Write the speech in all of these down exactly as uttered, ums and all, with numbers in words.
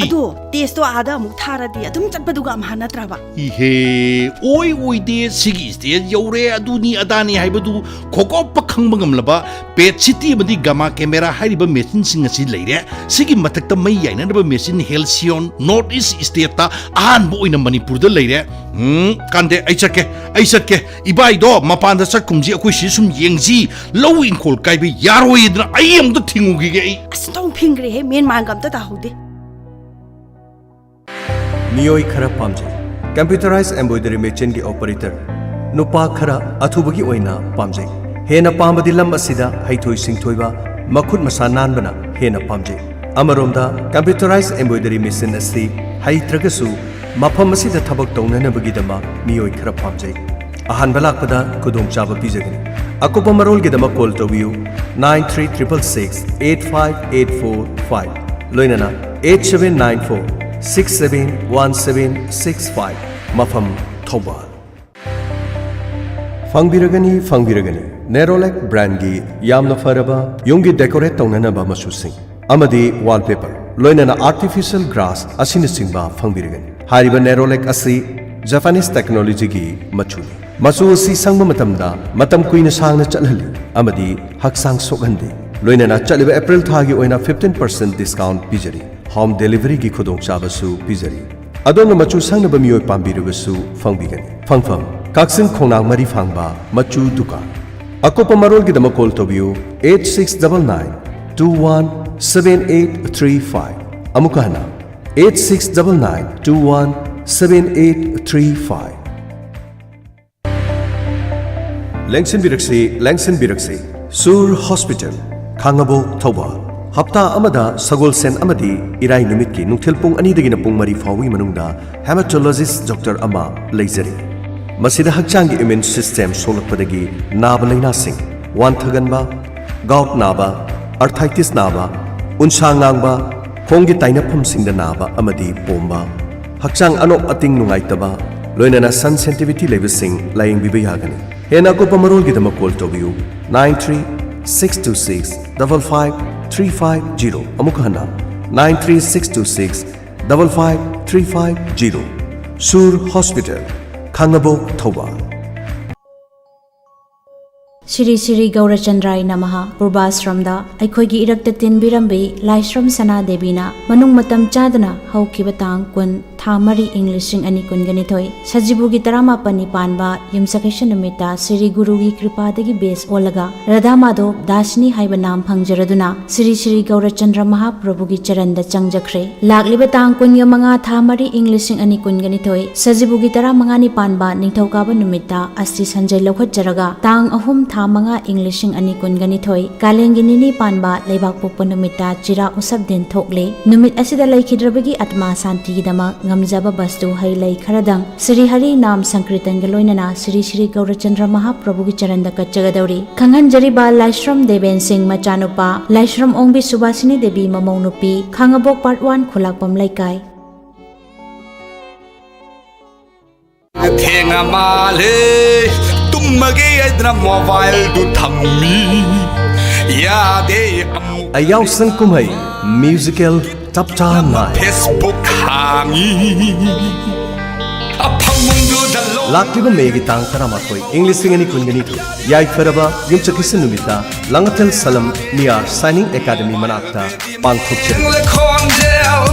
ꯑꯗꯣ ꯇꯦꯁꯇꯣ ꯑꯥꯗ ꯑꯃꯨꯛ ꯊꯥꯔꯗꯤ ꯑꯗꯨꯝ ꯆꯠꯄꯗꯨꯒ ꯑꯝꯍꯥ ꯅꯠꯇ꯭ꯔꯕ? ꯏꯍꯦ, ꯑꯣꯏ ꯑꯣꯏꯗꯦ, ꯁꯤꯒꯤ ꯁ꯭ꯇꯦꯖ ꯌꯧꯔꯦ, ꯑꯗꯨꯅꯤ ꯑꯗꯥꯅꯤ ꯍꯥꯏꯕꯗꯨ ꯈꯣꯀꯣꯞꯄ ꯈꯪꯕ ꯉꯝꯂꯕ ꯄꯦꯠ ꯁꯤꯇꯤ ꯑꯃꯗꯤ ꯒꯃꯥ ꯀꯦꯃꯦꯔꯥ ꯍꯥꯏꯔꯤꯕ ꯃꯦꯆꯤꯟꯁꯤꯡ ꯑꯁꯤ ꯂꯩꯔꯦ꯫ ꯁꯤꯒꯤ ꯃꯊꯛꯇ ꯃꯩ ꯌꯥꯏꯅꯅꯕ ꯃꯦꯆꯤꯟ ꯍꯦꯜꯁꯤꯌꯣꯟ ꯅꯣꯔꯠ ꯏꯁ ꯁ꯭ꯇꯦꯠꯇ ꯑꯍꯥꯟꯕ ꯑꯣꯏꯅ ꯃꯅꯤꯄꯨꯔꯗ ꯂꯩꯔꯦ꯫ ꯎꯝ, ꯀꯥꯟꯗꯦ, ꯑꯩ ꯆꯠꯀꯦ, ꯑꯩ ꯆꯠꯀꯦ꯫ ꯏꯕꯥꯏꯗꯣ ꯃꯄꯥꯟꯗ ꯆꯠꯈꯨꯝꯁꯤ, ꯑꯩꯈꯣꯏ ꯁꯤ ꯁꯨꯝ ꯌꯦꯡꯁꯤ꯫ ꯂꯧ ꯏꯪꯈꯣꯜ ꯀꯥꯏꯕ ꯌꯥꯔꯣꯏꯗꯅ ꯑꯩ ꯑꯃꯨꯛꯇ ꯊꯤꯡꯉꯨꯈꯤꯒꯦ ꯑꯩ꯫ ꯑꯁ, ꯊꯣꯡ ꯐꯤꯡꯈ꯭ꯔꯦꯍꯦ, ꯃꯦꯟ ꯃꯥꯟꯒ ꯑꯝꯇ ꯇꯥꯍꯧꯗꯦ꯫ ꯃꯤꯑꯣꯏ ꯈꯔ ꯄꯥꯝꯖꯩ꯫ ꯀꯝꯄ꯭ꯌꯨꯇꯔꯥꯏꯖ ꯑꯦꯝꯕ꯭ꯔꯣꯏꯗꯔꯤ ꯃꯦꯆꯤꯟꯒꯤ ꯑꯣꯄꯔꯦꯇꯔ ꯅꯨꯄꯥ ꯈꯔ ꯑꯊꯨꯕꯒꯤ ꯑꯣꯏꯅ ꯄꯥꯝꯖꯩ꯫ ꯍꯦꯟꯅ ꯄꯥꯝꯕꯗꯤ ꯂꯝ ꯑꯁꯤꯗ ꯍꯩꯊꯣꯏ ꯁꯤꯡꯊꯣꯏꯕ, ꯃꯈꯨꯠ ꯃꯁꯥ ꯅꯥꯟꯕꯅ ꯍꯦꯟꯅ ꯄꯥꯝꯖꯩ꯫ ꯑꯃꯔꯣꯝꯗ, ꯀꯝꯄ꯭ꯌꯨꯇꯔꯥꯏꯖ ꯑꯦꯝꯕ꯭ꯔꯣꯏꯗꯔꯤ ꯃꯦꯆꯤꯟ ꯑꯁꯤ ꯍꯩꯇ꯭ꯔꯒꯁꯨ ꯃꯐꯝ ꯑꯁꯤꯗ ꯊꯕꯛ ꯇꯧꯅꯅꯕꯒꯤꯗꯃꯛ ꯃꯤꯑꯣꯏ ꯈꯔ ꯄꯥꯝꯖꯩ꯫ ꯑꯍꯥꯟꯕ ꯂꯥꯛꯄꯗ ꯈꯨꯗꯣꯡꯆꯥꯕ ꯄꯤꯖꯒꯅꯤ꯫ ꯑꯀꯨꯞꯄ ꯃꯔꯣꯜꯒꯤꯗꯃꯛ ꯀꯣꯜ ꯇꯧꯕꯤꯌꯨ, nine three triple six eight five eight four five, ꯂꯣꯏꯅꯅ eight seven nine four six seven one seven six five, ꯃꯐꯝ ꯊꯧꯕꯥꯜ꯫ ꯐꯪꯕꯤꯔꯒꯅꯤ, ꯐꯪꯕꯤꯔꯒꯅꯤ꯫ ꯅꯦꯔꯣꯂꯦꯛ ꯕ꯭ꯔꯥꯟꯒꯤ ꯌꯥꯝꯅ ꯐꯔꯕ ꯌꯨꯝꯒꯤ ꯗꯦꯀꯣꯔꯦꯠ ꯇꯧꯅꯅꯕ ꯃꯆꯨꯁꯤꯡ ꯑꯃꯗꯤ ꯋꯥꯜꯄꯦꯄꯔ, ꯂꯣꯏꯅꯅ ꯑꯥꯔꯇꯤꯐꯤꯁꯤꯌꯦꯜ ꯒ꯭ꯔꯥꯁ ꯑꯁꯤꯅꯆꯤꯡꯕ ꯐꯪꯕꯤꯔꯒꯅꯤ꯫ ꯍꯥꯏꯔꯤꯕ ꯅꯦꯔꯣꯂꯦꯛ ꯑꯁꯤ ꯖꯄꯥꯅꯤꯁ ꯇꯦꯛꯅꯣꯂꯣꯖꯤꯒꯤ ꯃꯆꯨꯅꯤ꯫ ꯃꯆꯨ ꯑꯁꯤ ꯁꯪꯕ ꯃꯇꯝꯗ ꯃꯇꯝ ꯀꯨꯏꯅ ꯁꯥꯡꯅ ꯆꯠꯍꯜꯂꯤ ꯑꯃꯗꯤ ꯍꯛꯆꯥꯡ ꯁꯣꯛꯍꯟꯗꯦ꯫ ꯂꯣꯏꯅꯅ ꯆꯠꯂꯤꯕ ꯑꯦꯄ꯭ꯔꯤꯜ ꯊꯥꯒꯤ ꯑꯣꯏꯅ fifteen percent discount ꯄꯤꯖꯔꯤ꯫ ꯍꯣꯝ ꯗꯦꯂꯤꯚꯔꯤꯒꯤ ꯈꯨꯗꯣꯡꯆꯥꯕꯁꯨ ꯄꯤꯖꯔꯤ꯫ ꯑꯗꯣꯝꯅ ꯃꯆꯨ ꯁꯪꯅꯕ ꯃꯤꯑꯣꯏ ꯄꯥꯝꯕꯤꯔꯕꯁꯨ ꯐꯪꯕꯤꯒꯅꯤ꯫ ꯐꯪꯐꯝ: ꯀꯛꯆꯤꯡ ꯈꯣꯡꯅꯥꯡ ꯃꯔꯤ ꯐꯥꯡꯕ ꯃꯆꯨ ꯗꯨꯀꯥꯟ꯫ ꯑꯀꯨꯞꯄ ꯃꯔꯣꯜꯒꯤꯗꯃꯛ ꯀꯣꯜ ꯇꯧꯕꯤꯌꯨ, eight six double nine two one seven eight three five꯫ ꯑꯃꯨꯛꯀ ꯍꯟꯅ, eight six double nine two one seven eight three five꯫ ꯂꯦꯡꯁꯤꯟꯕꯤꯔꯛꯁꯤ, ꯂꯦꯡꯁꯤꯟꯕꯤꯔꯛꯁꯤ꯫ ꯁꯨꯔ ꯍꯣꯁꯄꯤꯇꯥꯜ, ꯈꯥꯉꯕꯣꯛ, ꯊꯧꯕꯥꯜ꯫ ꯍꯞꯇꯥ ꯑꯃꯗ ꯁꯒꯣꯜꯁꯦꯟ ꯑꯃꯗꯤ ꯏꯔꯥꯏ ꯅꯨꯃꯤꯠꯀꯤ ꯅꯨꯡꯊꯤꯜ ꯄꯨꯡ ꯑꯅꯤꯗꯒꯤꯅ ꯄꯨꯡ ꯃꯔꯤ ꯐꯥꯎꯕꯒꯤ ꯃꯅꯨꯡꯗ ꯍꯦꯃꯥꯇꯣꯂꯣꯖꯤꯁ ꯗꯣꯛꯇꯔ ꯑꯃ ꯂꯩꯖꯔꯤ꯫ ꯃꯁꯤꯗ ꯍꯛꯆꯥꯡꯒꯤ ꯏꯃ꯭ꯌꯨꯟ ꯁꯤꯁꯇꯦꯝ ꯁꯣꯛꯂꯛꯄꯗꯒꯤ ꯅꯥꯕ ꯂꯩꯅꯥꯁꯤꯡ, ꯋꯥꯟꯊꯒꯟꯕ, ꯒꯥꯎꯠ ꯅꯥꯕ, ꯑꯔꯊꯥꯏꯇꯤꯁ ꯅꯥꯕ, ꯎꯟꯁꯥ ꯉꯥꯡꯕ, ꯈꯣꯡꯒꯤ ꯇꯥꯏꯅꯐꯝꯁꯤꯡꯗ ꯅꯥꯕ ꯑꯃꯗꯤ ꯄꯣꯝꯕ, ꯍꯛꯆꯥꯡ ꯑꯅꯣꯞ ꯑꯇꯤꯡ ꯅꯨꯡꯉꯥꯏꯇꯕ, ꯂꯣꯏꯅꯅ ꯁꯟ ꯁꯦꯟꯁꯤꯇꯤꯚꯤꯇꯤ ꯂꯩꯕꯁꯤꯡ ꯂꯥꯌꯦꯡꯕꯤꯕ ꯌꯥꯒꯅꯤ꯫ ꯍꯦꯟꯅ ꯑꯀꯨꯞꯄ ꯃꯔꯣꯜꯒꯤꯗꯃꯛ ꯀꯣꯜ ꯇꯧꯕꯤꯌꯨ, nine three six two six five five three five zero꯫ ꯑꯃꯨꯛ ꯍꯟꯅ, nine three six two six double five three five zero. Sur Hospital, ꯈꯥꯡꯉꯕꯣꯛ, ꯊꯧꯕꯥꯜ꯫ ꯁ꯭ꯔꯤ ꯁ꯭ꯔꯤ ꯒꯧꯔꯆꯟꯗ꯭ꯔꯥꯏ ꯅꯃꯍ꯫ ꯄꯨꯔꯕꯥꯁ꯭ꯔꯝꯗ ꯑꯩꯈꯣꯏꯒꯤ ꯏꯔꯛꯇ ꯇꯤꯟꯕꯤꯔꯝꯕꯤ ꯂꯥꯏꯁ꯭ꯔꯝ ꯁꯅꯥ ꯗꯦꯕꯤꯅ ꯃꯅꯨꯡ ꯃꯇꯝ ꯆꯥꯗꯅ ꯍꯧꯈꯤꯕ ꯇꯥꯡ ꯀꯨꯟ, ꯊꯥ ꯃꯔꯤ, ꯏꯪ ꯂꯤꯁꯤꯡ ꯑꯅꯤ ꯀꯨꯟꯒ ꯅꯤꯊꯣꯏ, ꯁꯖꯤꯕꯨꯒꯤ ꯇꯔꯥꯃꯥꯄꯟꯅꯤ ꯄꯥꯟꯕ ꯌꯨꯝꯁꯀꯩꯁ ꯅꯨꯃꯤꯠꯇ ꯁ꯭ꯔꯤ ꯒꯨꯔꯨꯒꯤ ꯀ꯭ꯔꯤꯄꯥꯗꯒꯤ ꯕꯦꯁ ꯑꯣꯜꯂꯒ ꯔꯥꯙꯥ ꯃꯥꯙꯣ ꯗꯥꯁꯤꯅꯤ ꯍꯥꯏꯕ ꯅꯥꯝ ꯐꯪꯖꯔꯗꯨꯅ ꯁ꯭ꯔꯤ ꯁ꯭ꯔꯤ ꯒꯧꯔꯆꯟꯗ꯭ꯔ ꯃꯍꯥꯄ꯭ꯔꯚꯨꯒꯤ ꯆꯔꯟꯗ ꯆꯪꯖꯈ꯭ꯔꯦ꯫ ꯂꯥꯛꯂꯤꯕ ꯇꯥꯡ ꯀꯨꯟꯒ ꯃꯉꯥ, ꯊꯥ ꯃꯔꯤ, ꯏꯪ ꯂꯤꯁꯤꯡ ꯑꯅꯤ ꯀꯨꯟꯒ ꯅꯤꯊꯣꯏ, ꯁꯖꯤꯕꯨꯒꯤ ꯇꯔꯥꯃꯉꯥꯅꯤ ꯄꯥꯟꯕ ꯅꯤꯡꯊꯧꯀꯥꯕ ꯅꯨꯃꯤꯠꯇ ꯑꯁꯇꯤ ꯁꯟꯖꯩ ꯂꯧꯈꯠꯆꯔꯒ, ꯇꯥꯡ ꯑꯍꯨꯝ, ꯊꯥ ꯃꯉꯥ, ꯏꯪ ꯂꯤꯁꯤꯡ ꯑꯅꯤ ꯀꯨꯟꯒ ꯅꯤꯊꯣꯏ, ꯀꯥꯂꯦꯟꯒꯤ ꯅꯤꯅꯤ ꯄꯥꯟꯕ ꯂꯩꯕꯥꯛꯄꯣꯛꯄ ꯅꯨꯃꯤꯠꯇ ꯆꯤꯔꯥ ꯎꯁꯕ ꯗꯤꯟ ꯊꯣꯛꯂꯤ꯫ ꯅꯨꯃꯤꯠ ꯑꯁꯤꯗ ꯂꯩꯈꯤꯗ꯭ꯔꯕꯒꯤ ꯑꯥꯠꯃꯥ ꯁꯥꯟꯇꯤꯒꯤꯗꯃꯛ ꯉꯝꯖꯕ ꯕꯁꯇꯨ ꯍꯩ ꯂꯩ ꯈꯔꯗꯪ ꯁ꯭ꯔꯤ ꯍꯔꯤ ꯅꯥꯝ ꯁꯪꯀ꯭ꯔꯤꯇꯟꯒ ꯂꯣꯏꯅꯅ ꯁ꯭ꯔꯤ ꯁ꯭ꯔꯤ ꯒꯧꯔꯆꯟꯗ꯭ꯔ ꯃꯍꯥꯄ꯭ꯔꯚꯨꯒꯤ ꯆꯔꯟꯗ ꯀꯠꯆꯒꯗꯧꯔꯤ꯫ ꯈꯪꯍꯟꯖꯔꯤꯕ ꯂꯥꯏꯁ꯭ꯔꯝ ꯗꯦꯕꯦꯟ ꯁꯤꯡ ꯃꯆꯥꯅꯨꯄꯥ, ꯂꯥꯏꯁ꯭ꯔꯝ ꯑꯣꯡꯕꯤ ꯁꯨꯕꯥꯁꯤꯅꯤ ꯗꯦꯕꯤ ꯃꯃꯧ ꯅꯨꯄꯤ, ꯈꯥꯡꯉꯕꯣꯛ ꯄꯥꯔꯠ ꯋꯥꯟ, ꯈꯨꯂꯥꯛꯄꯝ ꯂꯩꯀꯥꯏ꯫ ꯊꯦꯡꯉ ꯃꯥꯜꯂꯦ, ꯇꯨꯝꯃꯒꯦ ꯍꯥꯏꯗꯅ ꯃꯣꯕꯥꯏꯜꯗꯨ ꯊꯝꯃꯤ꯫ ꯌꯥꯗꯦ ꯑꯃꯨꯛ ꯑꯌꯥꯎꯁꯪ ꯀꯨꯝꯍꯩ ꯃ꯭ꯌꯨꯖꯤꯀꯦꯜ ꯇꯞꯇꯥ ꯅꯥꯏ꯫ Facebook ꯍꯥꯡꯉꯤ꯫ ꯑꯐꯃꯨꯡꯗꯨꯗ ꯂꯣ- ꯂꯥꯛꯂꯤꯕ ꯃꯦꯒꯤ ꯇꯥꯡ ꯇꯔꯥꯃꯥꯊꯣꯏ, ꯏꯪ ꯂꯤꯁꯤꯡ ꯑꯅꯤ ꯀꯨꯟꯒ ꯅꯤꯊꯣꯏ, ꯌꯥꯏꯐꯔꯕ ꯌꯨꯝꯁꯀꯩꯁ ꯅꯨꯃꯤꯠꯇ ꯂꯥꯡꯉꯊꯦꯜ ꯁꯂꯝ ꯅꯤꯌꯥꯔ ꯁꯥꯏꯅꯤꯡ ꯑꯦꯀꯥꯗꯃꯤ ꯃꯅꯥꯛꯇ ꯄꯥꯡꯊꯣꯛꯆꯔꯤ꯫ ꯈꯣꯟꯖꯦꯜ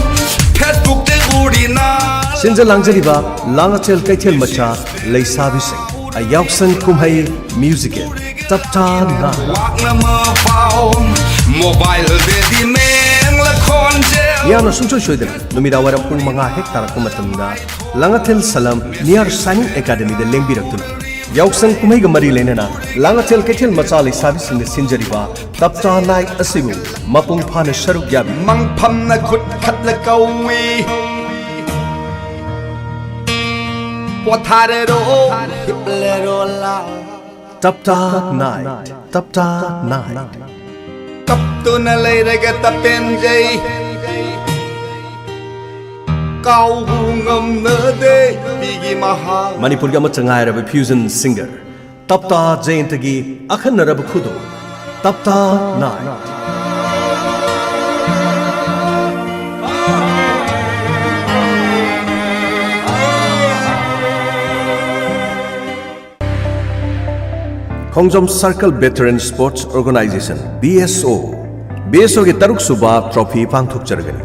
Facebookꯇ ꯎꯔꯤꯅ꯫ ꯁꯤꯟꯖ ꯂꯥꯡꯖꯔꯤꯕ ꯂꯥꯡꯉꯊꯦꯜ ꯀꯩꯊꯦꯜ ꯃꯆꯥ ꯂꯩꯁꯥꯕꯤꯁꯤꯡ, ꯑꯌꯥꯎꯁꯪ ꯀꯨꯝꯍꯩ ꯃ꯭ꯌꯨꯖꯤꯀꯦꯜ ꯇꯞꯇꯥ ꯅꯥꯏ꯫ ꯋꯥꯛꯅ ꯃꯄꯥꯎ, ꯃꯣꯕꯥꯏꯜꯗꯗꯤ ꯃꯦꯡꯂ ꯈꯣꯟꯖꯦꯜ꯫ ꯃꯤꯌꯥꯝꯅ ꯁꯨꯡꯁꯣꯏ ꯁꯣꯏꯗꯅ ꯅꯨꯃꯤꯗꯥꯡ ꯋꯥꯏꯔꯝ ꯄꯨꯡ ꯃꯉꯥ ꯍꯦꯛ ꯇꯥꯔꯛꯄ ꯃꯇꯝꯗ ꯂꯥꯡꯉꯊꯦꯜ ꯁꯂꯝ ꯅꯤꯌꯥꯔ ꯁꯥꯏꯅꯤꯡ ꯑꯦꯀꯥꯗꯃꯤꯗ ꯂꯦꯡꯕꯤꯔꯛꯇꯨꯅ ꯌꯥꯎꯁꯪ ꯀꯨꯝꯍꯩꯒ ꯃꯔꯤ ꯂꯩꯅꯅ ꯂꯥꯡꯉꯊꯦꯜ ꯀꯩꯊꯦꯜ ꯃꯆꯥ ꯂꯩꯁꯥꯕꯤꯁꯤꯡꯅ ꯁꯤꯟꯖꯔꯤꯕ ꯇꯞꯇꯥ ꯅꯥꯏꯠ ꯑꯁꯤꯕꯨ ꯃꯄꯨꯡ ꯐꯥꯅ ꯁꯔꯨꯛ ꯌꯥꯕꯤꯌꯨ꯫ ꯃꯪꯐꯝꯅ ꯈꯨꯠ ꯈꯠꯂ ꯀꯧꯏ꯫ ꯄꯣꯊꯥꯔꯔꯣ, ꯍꯤꯞꯂꯔꯣ ꯂꯥꯎ꯫ ꯇꯞꯇꯥ ꯅꯥꯏꯠ, ꯇꯞꯇꯥ ꯅꯥꯏꯠ꯫ ꯀꯞꯇꯨꯅ ꯂꯩꯔꯒ ꯇꯄꯦꯟꯖꯩ꯫ ꯀꯥꯎꯕꯨ ꯉꯝꯅꯗꯦ ꯄꯤꯒꯤ ꯃꯍꯥꯎ꯫ ꯃꯅꯤꯄꯨꯔꯒꯤ ꯑꯃꯠꯇ ꯉꯥꯏꯔꯕ fusion singer ꯇꯞꯇꯥ ꯖꯌꯟꯇꯒꯤ ꯑꯈꯟꯅꯔꯕ ꯈꯨꯗꯣꯜ, ꯇꯞꯇꯥ ꯅꯥꯏꯠ꯫ ꯈꯣꯡꯖꯣꯝ Circle Veteran Sports Organization, B S O, B S O ꯒꯤ ꯇꯔꯨꯛ ꯁꯨꯕ trophy ꯄꯥꯡꯊꯣꯛꯆꯔꯒꯅꯤ꯫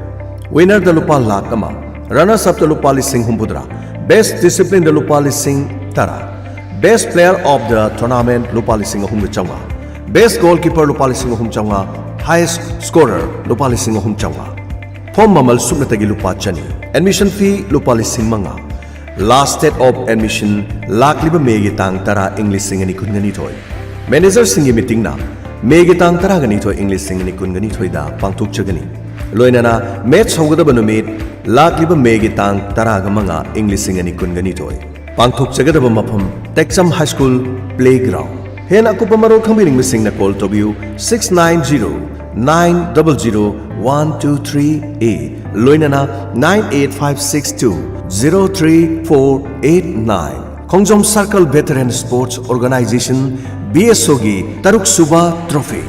Winner ꯗ ꯂꯨꯄꯥ ꯂꯥꯈ ꯑꯃ, runners up ꯇ ꯂꯨꯄꯥ ꯂꯤꯁꯤꯡ ꯍꯨꯝꯐꯨꯇꯔꯥ, best discipline ꯗ ꯂꯨꯄꯥ ꯂꯤꯁꯤꯡ ꯇꯔꯥ, best player of the tournament ꯂꯨꯄꯥ ꯂꯤꯁꯤꯡ ꯑꯍꯨꯝꯒ ꯆꯥꯝꯃꯉꯥ, best goalkeeper ꯂꯨꯄꯥ ꯂꯤꯁꯤꯡ ꯑꯍꯨꯝ ꯆꯥꯝꯃꯉꯥ, highest scorer ꯂꯨꯄꯥ ꯂꯤꯁꯤꯡ ꯑꯍꯨꯝ ꯆꯥꯝꯃꯉꯥ꯫ Form ꯃꯃꯜ ꯁꯨꯞꯅꯇꯒꯤ ꯂꯨꯄꯥ ꯆꯅꯤ꯫ Admission fee ꯂꯨꯄꯥ ꯂꯤꯁꯤꯡ ꯃꯉꯥ꯫ Last date of admission ꯂꯥꯛꯂꯤꯕ ꯃꯦꯒꯤ ꯇꯥꯡ ꯇꯔꯥ, ꯏꯪ ꯂꯤꯁꯤꯡ ꯑꯅꯤ ꯀꯨꯟꯒ ꯅꯤꯊꯣꯏ꯫ Manager ꯁꯤꯡꯒꯤ meeting ꯅ ꯃꯦꯒꯤ ꯇꯥꯡ ꯇꯔꯥꯒ ꯅꯤꯊꯣꯏ, ꯏꯪ ꯂꯤꯁꯤꯡ ꯑꯅꯤ ꯀꯨꯟꯒ ꯅꯤꯊꯣꯏꯗ ꯄꯥꯡꯊꯣꯛꯆꯒꯅꯤ꯫ ꯂꯣꯏꯅꯅ match ꯍꯧꯒꯗꯕ ꯅꯨꯃꯤꯠ ꯂꯥꯛꯂꯤꯕ ꯃꯦꯒꯤ ꯇꯥꯡ ꯇꯔꯥꯒ ꯃꯉꯥ, ꯏꯪ ꯂꯤꯁꯤꯡ ꯑꯅꯤ ꯀꯨꯟꯒ ꯅꯤꯊꯣꯏ꯫ ꯄꯥꯡꯊꯣꯛꯆꯒꯗꯕ ꯃꯐꯝ ꯇꯦꯛꯆꯝ High School playground꯫ ꯍꯦꯟꯅ ꯑꯀꯨꯞꯄ ꯃꯔꯣꯜ ꯈꯪꯕꯤꯅꯤꯡꯕꯁꯤꯡꯅ call ꯇꯧꯕꯤꯌꯨ, six nine zero nine double zero one two three eight, ꯂꯣꯏꯅꯅ nine eight five six two zero three four eight nine꯫ ꯈꯣꯡꯖꯣꯝ Circle Veteran Sports Organization, B S O ꯒꯤ ꯇꯔꯨꯛ ꯁꯨꯕ trophy꯫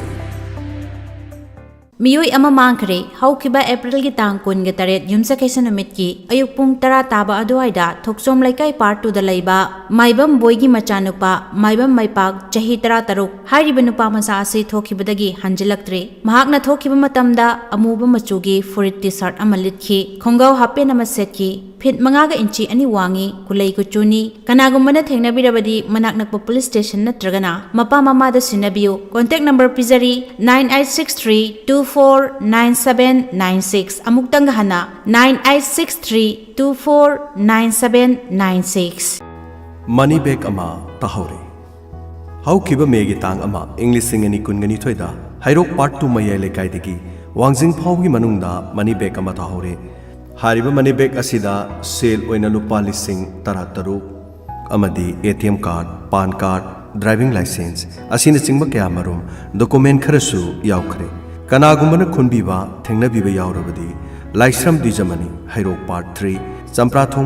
ꯃꯤꯑꯣꯏ ꯑꯃ ꯃꯥꯡꯈ꯭ꯔꯦ꯫ ꯍꯧꯈꯤꯕ ꯑꯦꯄ꯭ꯔꯤꯜꯒꯤ ꯇꯥꯡ ꯀꯨꯟꯒ ꯇꯔꯦꯠ, ꯌꯨꯝꯁꯀꯩꯁ ꯅꯨꯃꯤꯠꯀꯤ ꯑꯌꯨꯛ ꯄꯨꯡ ꯇꯔꯥ ꯇꯥꯕ ꯑꯗꯨꯋꯥꯏꯗ ꯊꯣꯛꯆꯣꯝ ꯂꯩꯀꯥꯏ Part two ꯗ ꯂꯩꯕ ꯃꯥꯏꯕꯝ ꯕꯣꯏꯒꯤ ꯃꯆꯥꯅꯨꯄꯥ ꯃꯥꯏꯕꯝ ꯃꯩꯄꯥꯛ, ꯆꯍꯤ ꯇꯔꯥꯇꯔꯨꯛ, ꯍꯥꯏꯔꯤꯕ ꯅꯨꯄꯥ ꯃꯆꯥ ꯑꯁꯤ ꯊꯣꯛꯈꯤꯕꯗꯒꯤ ꯍꯟꯖꯤꯜꯂꯛꯇ꯭ꯔꯦ꯫ ꯃꯍꯥꯛꯅ ꯊꯣꯛꯈꯤꯕ ꯃꯇꯝꯗ ꯑꯃꯨꯕ ꯃꯆꯨꯒꯤ ꯐꯨꯔꯤꯠ T-shirt ꯑꯃ ꯂꯤꯠꯈꯤ, ꯈꯣꯡꯒ꯭ꯔꯥꯎ half pant ꯑꯃ ꯁꯦꯠꯈꯤ, feet ꯃꯉꯥꯒ inch ꯑꯅꯤ ꯋꯥꯡꯉꯤ, ꯀꯨꯂꯩ ꯀꯨꯆꯨꯅꯤ꯫ ꯀꯅꯥꯒꯨꯝꯕꯅ ꯊꯦꯡꯅꯕꯤꯔꯕꯗꯤ ꯃꯅꯥꯛ ꯅꯛꯄ police station ꯅꯠꯇ꯭ꯔꯒꯅ ꯃꯄꯥ ꯃꯃꯥꯗ ꯁꯤꯟꯅꯕꯤꯌꯨ꯫ Contact number ꯄꯤꯖꯔꯤ, nine eight six three two four nine seven nine six꯫ ꯑꯃꯨꯛꯇꯪꯒ ꯍꯟꯅ, nine eight six three two four nine seven nine six꯫ Money bag ꯑꯃ ꯇꯥꯍꯧꯔꯦ꯫ ꯍꯧꯈꯤꯕ ꯃꯦꯒꯤ ꯇꯥꯡ ꯑꯃ, ꯏꯪ ꯂꯤꯁꯤꯡ ꯑꯅꯤ ꯀꯨꯟꯒ ꯅꯤꯊꯣꯏꯗ ꯍꯩꯔꯣꯛ Part two ꯃꯌꯥꯏ ꯂꯩꯀꯥꯏꯗꯒꯤ ꯋꯥꯡꯖꯤꯡ ꯐꯥꯎꯒꯤ ꯃꯅꯨꯡꯗ money bag ꯑꯃ ꯇꯥꯍꯧꯔꯦ꯫ ꯍꯥꯏꯔꯤꯕ money bag ꯑꯁꯤꯗ ꯁꯦꯜ ꯑꯣꯏꯅ ꯂꯨꯄꯥ ꯂꯤꯁꯤꯡ ꯇꯔꯥꯇꯔꯨꯛ ꯑꯃꯗꯤ A T M card, PAN card, driving license ꯑꯁꯤꯅꯆꯤꯡꯕ ꯀꯌꯥꯃꯔꯨꯝ document ꯈꯔꯁꯨ ꯌꯥꯎꯈ꯭ꯔꯦ꯫ ꯀꯅꯥꯒꯨꯝꯕꯅ ꯈꯨꯟꯕꯤꯕ, ꯊꯦꯡꯅꯕꯤꯕ ꯌꯥꯎꯔꯕꯗꯤ ꯂꯥꯏꯁ꯭ꯔꯝ ꯗꯤꯖꯃꯅꯤ, ꯍꯩꯔꯣꯛ Part three, ꯆꯝꯄ꯭ꯔꯥꯊꯣꯡ